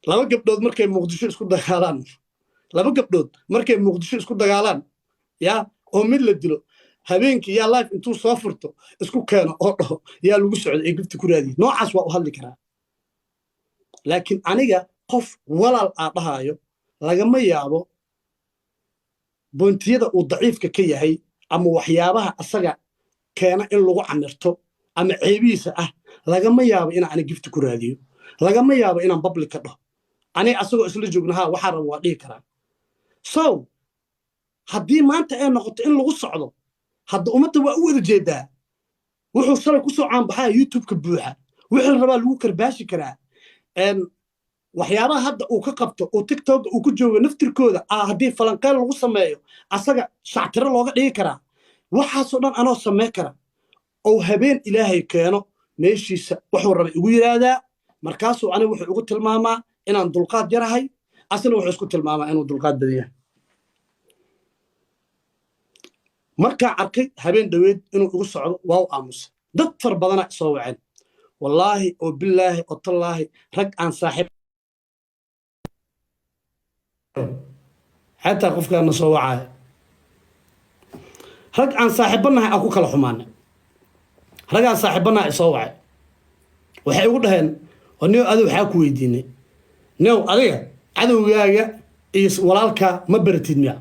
Laba gabdhood markay Muqdisho isku dagaalaan, laba gabdhood markay Muqdisho isku dagaalaan, yaa oo mid la dilo, habeenkii yaa live intuu soo furto isku keeno oo dhaho yaa lagu socday ee gift ku raadiye, noocaas waa u hadli karaa. Laakiin aniga qof walaal aa dhahaayo lagama yaabo point-iyada uu daciifka ka yahay ama waxyaabaha asaga keena in lagu camirto ama ceebihiisa ah, lagama yaabo inaan ani gift ku raadiyo, lagama yaabo inaan public ka dhaho. Ani asagoo isla joogno, haa, waxaa raba waa dhihi karaa. So haddii maanta ay noqoto in lagu socdo, hadda ummadda waa u wada jeedaa wuxuu shalay ku soo caanbaxaya YouTube-ka buuxa, wixii rabaa lagu karbaashi karaa. Waxyaabaha hadda uu ka qabto uu TikTok uu ku joogo naftirkooda haddii falanqeel lagu sameeyo, asaga shactiro looga dhigi karaa. Waxaasoo dhan anoo samey kara oo habeen Ilaahay keeno meeshiisa wuxuu rabay igu yidhaahdaa. Markaasuu aniga wuxuu igu tilmaamaa inaan dulqaad yarahay, asna wuxuu isku tilmaamaa inuu dulqaad badan yahay. Markaa arkay habeen dhoweed inuu igu socdo, waa u aamusay. Dad far badana soo waceen, wallaahi oo bilaahi oo tallaahi, rag aan saaxiib xataa qofkaana soo wacaya, rag aan saaxiibanahay aan ku kala xumaanay, rag aan saaxiibanahay soo wacay, waxay igu dhaheen: "Niyow, adiga waxaa ku weydiinay, niyow, adiga cadowgaaga iyo walaalkaa ma baratid miya?"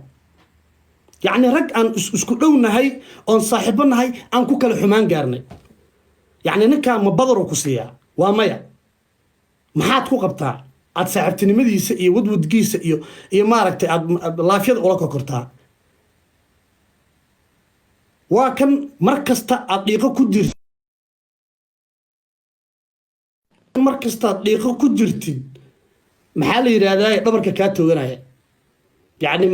Yacni rag aan isku dhownahay oon saaxiibo nahay aan ku kala xumaan gaarnay. Yacni ninkaa ma badaruu ku siiyaa? Waa maya. Maxaad ku qabtaa aad saaxiibtinimadiisa iyo wadwadgiisa iyo maaragtay aad laafyada ula kokortaa? Waa kan mar kasta aad dhiiqo ku jirtid, mar kastaad dhiiqo ku jirtid, maxaa la yidhaahdaa, dhabarka kaa tooganaya. Yacni